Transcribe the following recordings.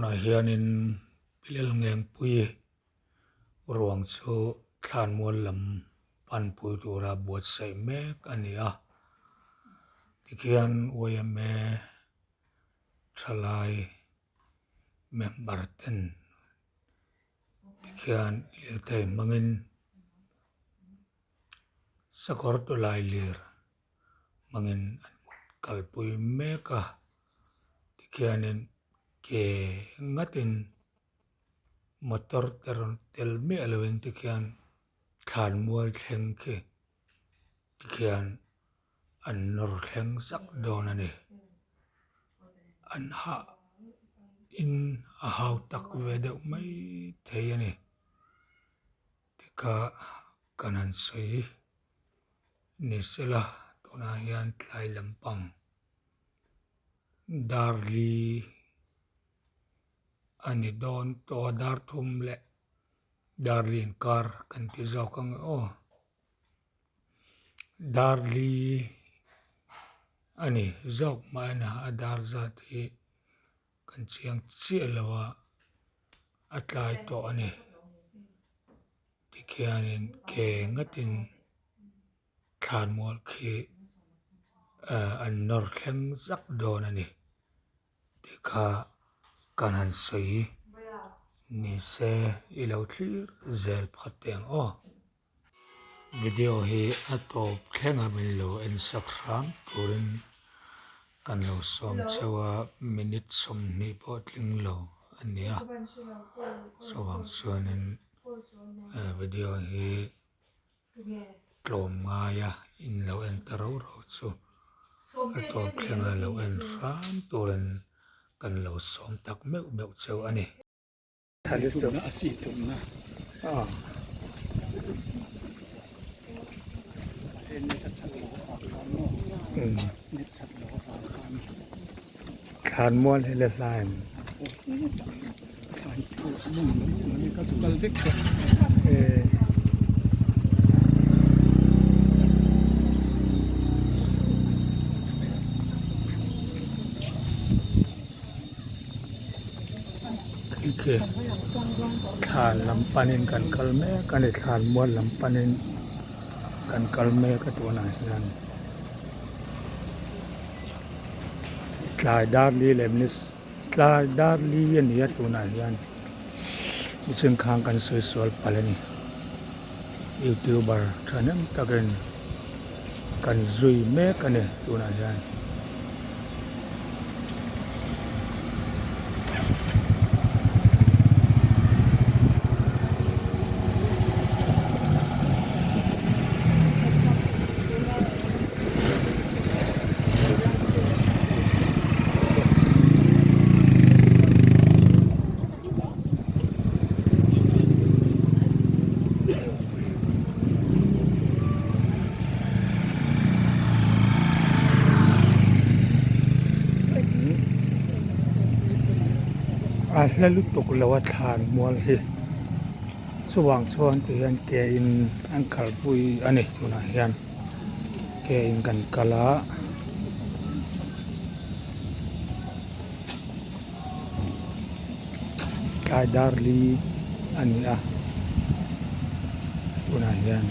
Tunah hianin Pilelngengpui ruang chu thlanmual lam panpui tura buatsaih mek a ni a. Tikhian yma thalai member ten tikhian lirthei hmangin sakawr tawlai lir hmangin an kalpui mek a tikhianin ke ngatin motor te rawn tel miah lovin tikhian thlanmual thleng khi tikhian an nawr thleng zak dawn a ni. An hah in a hau tak ve deuh mai thei a ni. Tikha kan han sawi ni sela tunah hian tlai lampang dar li a ni dawn tawh a dar thum leh dar li inkar kan ti zawk ang e aw. Dar li a ni zawk mah ena a dar zat hi kan chiang chiah lo a, a tlai tawh a ni. Tikhianin ke ngatin thlanmual khi an nawr thleng zak dawn a ni tih kha kan han sawi ni se i lo thlir zel phawt teh ang aw. Video hi a tawp thleng a min lo en sak hram turin kan lo sawm cheu a, minute 20 pawh tling lo a ni a, chuvang chuanin video hi tlawm ngai a in lo en ta rau rau chu a tawp thleng a lo en hram turin kan lo sawm tak meuh meuh cheu a ni. Tumna a si tumna. Thlanmual hi la hla em? Khi thlan lam panin kan kal mek a ni thlan mual lam panin kan kal mek a tunah hian tlai dar li leh minutes tlai dar li a ni a tunah hian mihring khang kan sawi sual palh a ni youtuber thahnem takin kan zui mek a ni tunah hian. A hla lutuk lo a thlan mual hi chuvang chuan ti hian ke in an kalpui a ni tunah hian ke in kan kal a. Tlai dar li a ni a tunah hian.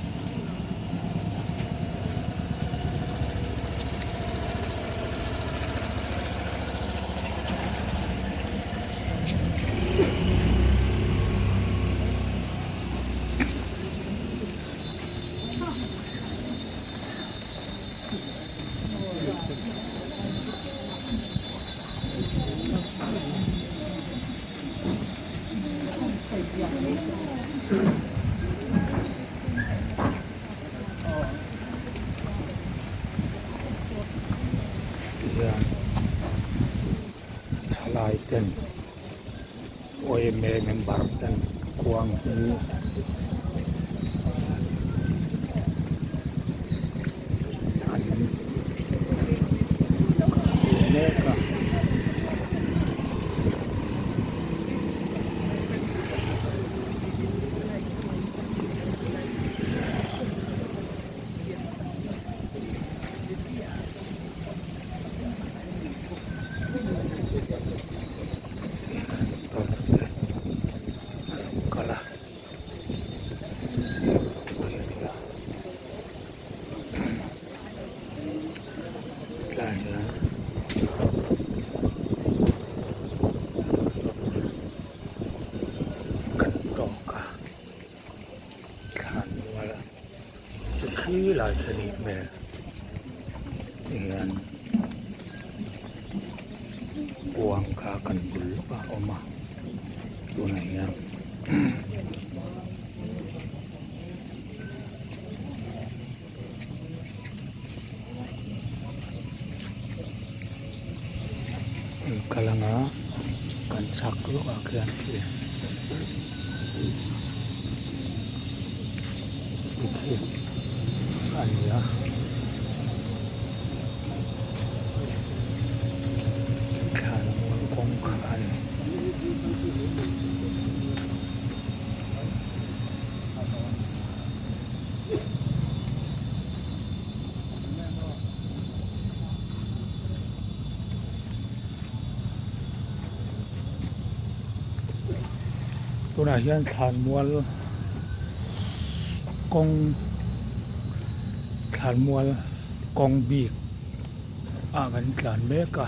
Tihian thalai ten yma member ten kuang hi an kal mek a. Tlaiah hian kan tawk a thlanmual chi khi lai khi a nih hmel tihian kuang kha kan bul lawk a awm a tunah hian. Kal anga kan chhak lawkah khian khi khi a ni a. Thlanmual kawngka a ni. Tunah hian thlanmual kawng thlanmual kawng bik ah kan tlan mek a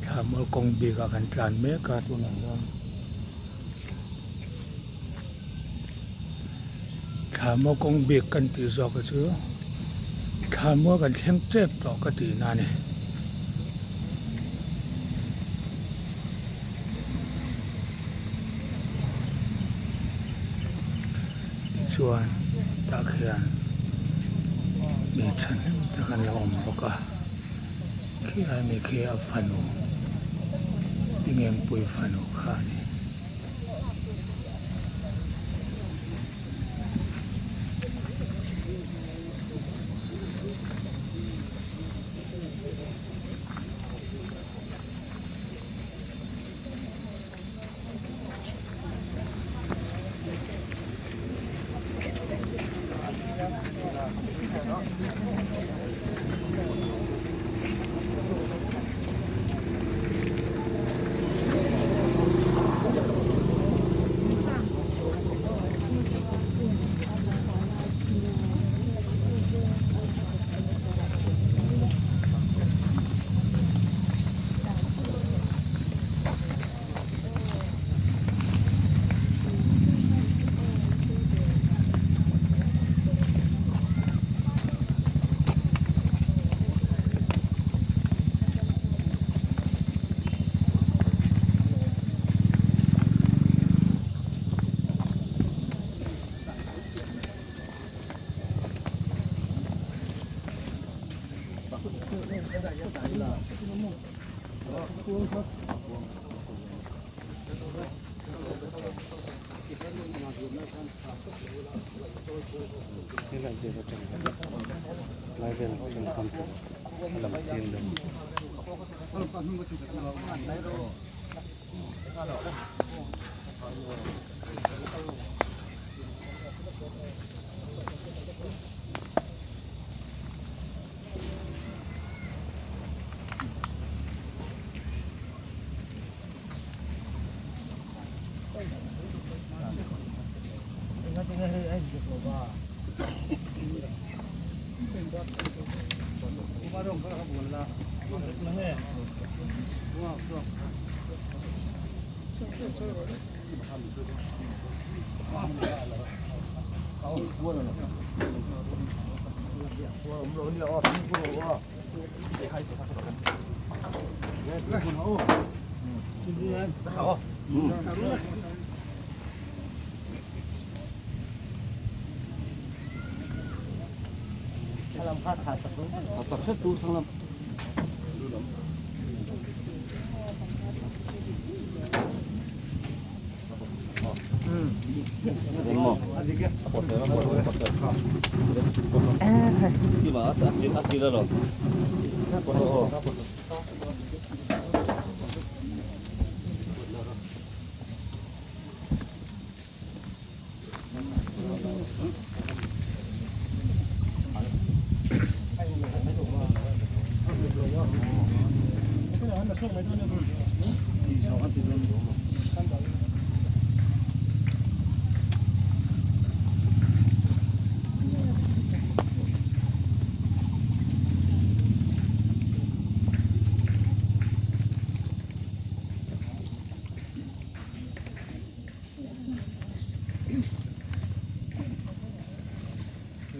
thlanmual kawng bik ah kan tlan mek a tunah hian. Thlanmual kawng bik kan tih zawk hi chu thlanmual kan thleng tep tawh ka tih na a ni. Tichuan tah khian mi thahnem tak an lo awm bawk a khilai mi khi a fanu Tingengpui fanu kha a ni.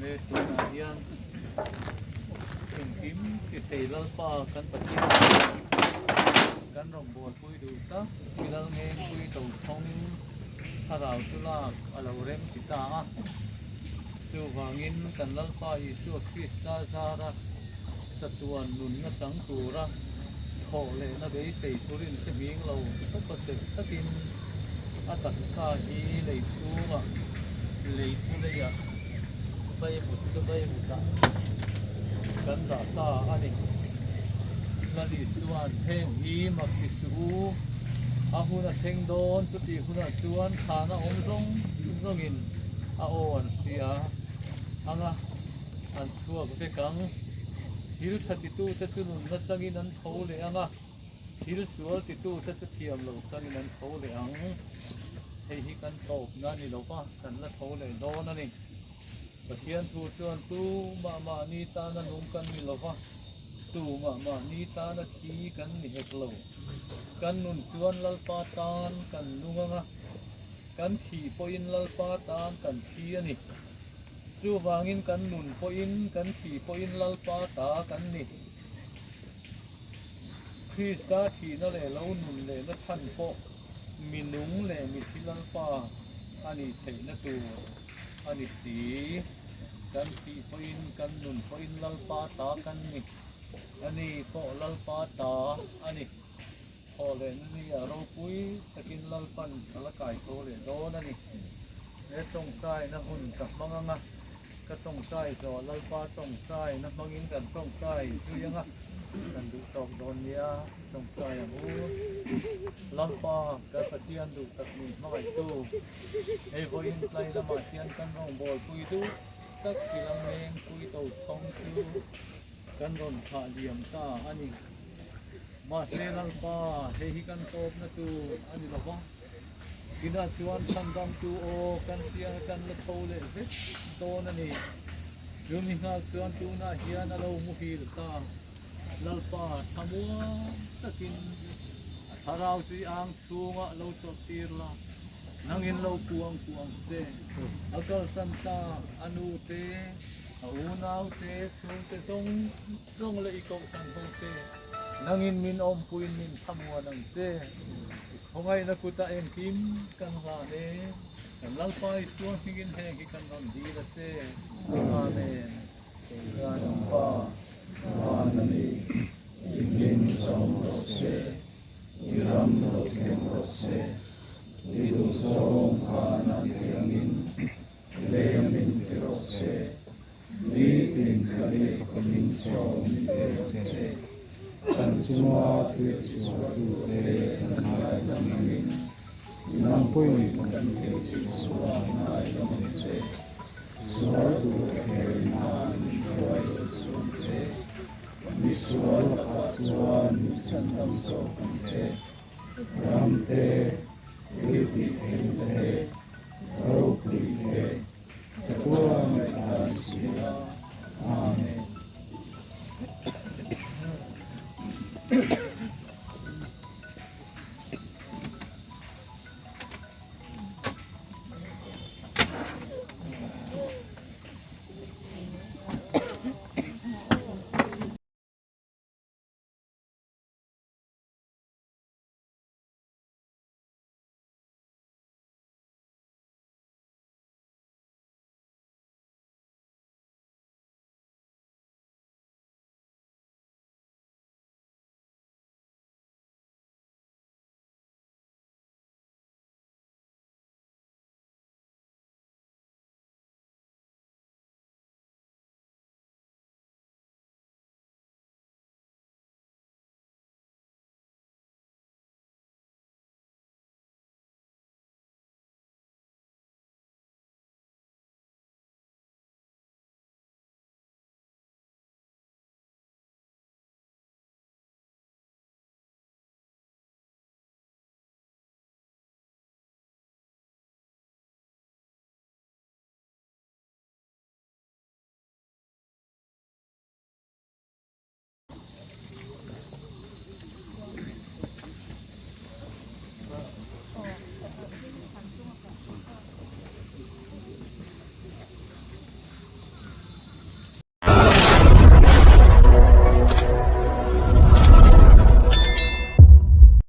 He tunah hian engkim ti thei Lalpa kan Pathian chuan kan rawn bualpui duh tak i lal ngengpui to chhawngin thlarau chu lak a lo rem ti ta a. Chuvangin kan Lalpa Isua Krista zara chatuan nunna chang tura thawh lehna beisei thurin hre hming lo tawpa chelh takin a taksa hi lei chhungah lei chu leiah vaivut chu vaivutah kan dah ta a ni. Lali chuan heng hi mak ti suh u, a hun a thleng dawn chutih hunah chuan thana awm zawng zawngin a aw an hria ang a. An chhuak vek ang. Thil tha titute chu nunna changin an tho leh ang a, thil sual titute chu thiam lo changin an tho leh ang. Hei hi kan tawpna a ni lo va, kan la tho leh dawn a ni. Pathian thu chuan tu mah mahni tana nung kan ni lo va, tu mah mahni tana thi kan ni hek lo. Kan nun chuan Lalpa tan kan nung ang a, kan thih pawhin Lalpa tan kan thi a ni. Chuvangin kan nun pawhin kan thih pawhin Lalpa ta kan ni. Krista thihna leh lo nun lehna chhan pawh mi nung leh mi thi Lalpa a nih theihna tur a ni si. Kan thih pawhin kan nun pawhin Lalpa ta kan ni. A ni pawh Lalpa ta a ni. Thaw leh na ni a ropui takin Lalpan a la kai tho leh dawn a ni. He tawngtaina hun ka hmang ang a, ka tawngtai zawh Lalpa tawngtaina hmangin kan tawngtai zui ang a, kan duh tawk dawn nia tawngtai ang u. Lalpa kan Pathian duh tak min hmangaihtu, hei vawiin tlai lamah hian kan rawngbawlpui duh tak tilang lengpui to chhawng chu kan rawn thlah liam ta a ni. Mahse Lalpa, hei hi kan tawpna tur a ni lo va, tinah chuan chhandamtu aw kan hria kan la tho leh vek dawn a ni. Chumi nghal chuan tunah hian a lo muhil ta. Lalpa thlamuang takin a thlarau chu i ang chhungah lo chawlhtir la, nangin lo puang puang che. A kalsan ta a nu te, a unau te, chhungte zawng Zawng leh i kohhran ho che, nangin min awmpuiin min thlamuan ang che. I khawngaihna kutah engkim kan hlan e, kan Lalpa Isua hmingin heng hi kan rawn dil a che. Amen. Kan Pa, van a ni, i hming zawng rawh se, i ram lo thleng rawh se, i duhzawng van a thiangin lei a min ti rawh se. Nitin ka lei ka min chaw min pe che. Kan chunga thil chhuahtute kan ngaidam angin, nang pawhin kan thil chhuah ngaidam ang che. Sual tur theihna min hruai lo chuang che. Misual lakah chuan min chhandam zawk ang che. Ramte, thil tih theihna te.